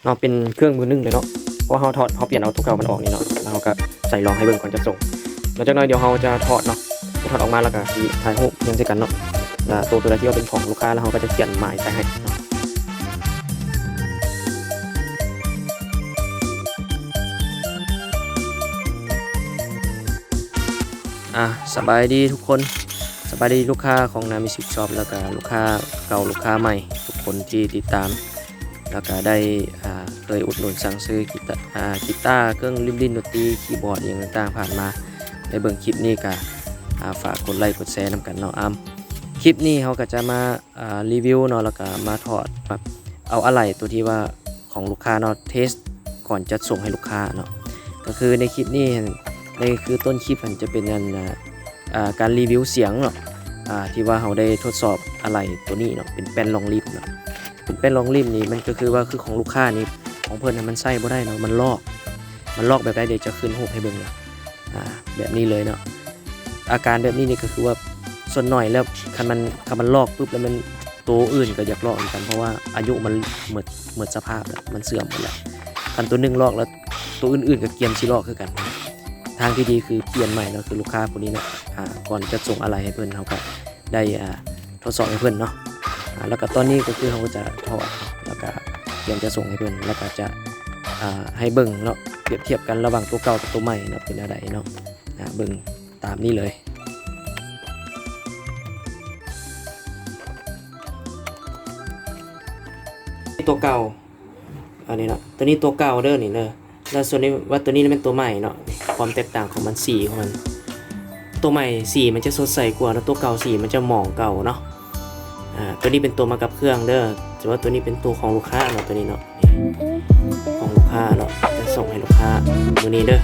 ເນາະ ເປັນເຄື່ອງມືໜຶ່ງເລີຍເນາະ ເພາະວ່າເຮົາຖອດ ເຮົາປ່ຽນເອົາຕົວເກົ່າມັນອອກນີ້ເນາະ ແລ້ວເຮົາກໍໃສ່ລອງໃຫ້ເບິ່ງກ່ອນຈະສົ່ງ. ແລ້ວຈັກໜ້ອຍດຽວເຮົາຈະຖອດເນາະ ຈະຖອດອອກມາແລ້ວກໍຊິຖ່າຍຮູບຮຽງໃສ່ກັນເນາະ ແລ້ວໂຕ ໂຕໃດທີ່ວ່າເປັນຂອງລູກຄ້າ ແລ້ວເຮົາກໍຈະຂຽນໝາຍໃສ່ໃຫ້ເນາະ. ອ່າ ສະບາຍດີທຸກຄົນ ສະບາຍດີລູກຄ້າຂອງນາມິວສິກຊັອບ ແລ້ວກະລູກຄ້າເກົ່າ ລູກຄ້າໃໝ່ ທຸກຄົນທີ່ຕິດຕາມ ແລ້ວກະໄດ້ ອ່າ ເຄີຍອຸດໜູນສັ່ງຊື້ກີຕາ ອ່າ ກີຕາ ເຄື່ອງຫຼິ້ນ ຫຼິ້ນດົນຕີ ຄີບອດ ອີ່ຫຍັງຕ່າງໆ ຜ່ານມາ ໄດ້ເບິ່ງຄລິບນີ້ກະ ອ່າ ຝາກກົດໄລກົດແຊນຳກັນເນາະ. ອາ ຄລິບນີ້ເຮົາກະຈະມາ ອ່າ ຣີວິວເນາະ ແລ້ວກະມາຖອດ ແບບເອົາອາໄຫຼ່ຕົວທີ່ວ່າຂອງລູກຄ້າເນາະ ເທສກ່ອນຈັດສົ່ງໃຫ້ລູກຄ້າເນາະ. ກໍຄືໃນຄລິບນີ້ ໃນຄືຕົ້ນຄລິບຫັ້ນຈະເປັນອັນ ອ່າ ການຣີວິວສຽງເນາະ ອ່າ ທີ່ວ່າເຮົາໄດ້ທົດສອບອາໄຫຼ່ຕົວນີ້ເນາະ ເປັນແປ້ນລອງລິ້ມເນາະ. ເປັນແປ້ນລອງລິ້ມນີ້ ມັນກໍຄືວ່າຄືຂອງລູກຄ້ານີ້ ຂອງເພິ່ນນະມັນໃຊ້ບໍ່ໄດ້ເນາະ ມັນລອກ ມັນລອກແບບໃດ ດຽວຈະຂຶ້ນຮູບໃຫ້ເບິ່ງເນາະ. ອ່າ ແບບນີ້ເລີຍເນາະ ອາການແບບນີ້ນີ້ກໍຄືວ່າສ່ວນໜ້ອຍແລ້ວ ຄັນມັນ ຄັນມັນລອກປຶບແລ້ວ ມັນ ໂຕອື່ນກໍຢາກລອກຄືກັນ ເພາະວ່າອາຍຸມັນໝົດ ໝົດສະພາບແລ້ວ ມັນເສື່ອມໝົດແລ້ວ. ຄັນໂຕໜຶ່ງລອກແລ້ວ ໂຕອື່ນໆກໍກຽມຊິລອກຄືກັນ. ທາງທີ່ດີຄືປ່ຽນໃໝ່ເນາະ ຄືລູກຄ້າຜູ້ນີ້ເນາະ ອ່າ ກ່ອນຈະສົ່ງອາໄຫຼ່ໃຫ້ເພິ່ນ ເຮົາກໍໄດ້ ອ່າ ທົດສອບໃຫ້ເພິ່ນເນາະ. ອ່າ ແລ້ວກໍຕອນນີ້ກໍຄືເຮົາກໍຈະຖອດ ແລ້ວກໍກຽມຈະສົ່ງໃຫ້ເພິ່ນ ແລ້ວກໍຈະ ອ່າ ໃຫ້ເບິ່ງເນາະ ປຽບທຽບກັນລະຫວ່າງຕົວເກົ່າກັບຕົວໃໝ່ເນາະ ເປັນແນວໃດເນາະ. ອ່າ ເບິ່ງຕາມນີ້ເລີຍ ຕົວເກົ່າ ອັນນີ້ເນາະ ຕົວນີ້ຕົວເກົ່າເດີນີ້ເດີ. ແລ້ວສ່ວນນີ້ວ່າຕົວນີ້ແມ່ນຕົວໃໝ່ເນາະ ຄວາມແຕກຕ່າງຂອງມັນ ສີຂອງມັນ ຕົວໃໝ່ສີມັນຈະສົດໃສກວ່າເນາະ ຕົວເກົ່າສີມັນຈະໝອງກວ່າເນາະ. ອ່າ ຕົວນີ້ເປັນຕົວມາກັບເຄື່ອງເດີ ແຕ່ວ່າຕົວນີ້ເປັນຕົວຂອງລູກຄ້າເນາະ ຕົວນີ້ເນາະ ຂອງລູກຄ້າເນາະ ຈະສົ່ງໃຫ້ລູກຄ້າມື້ນີ້ເດີ.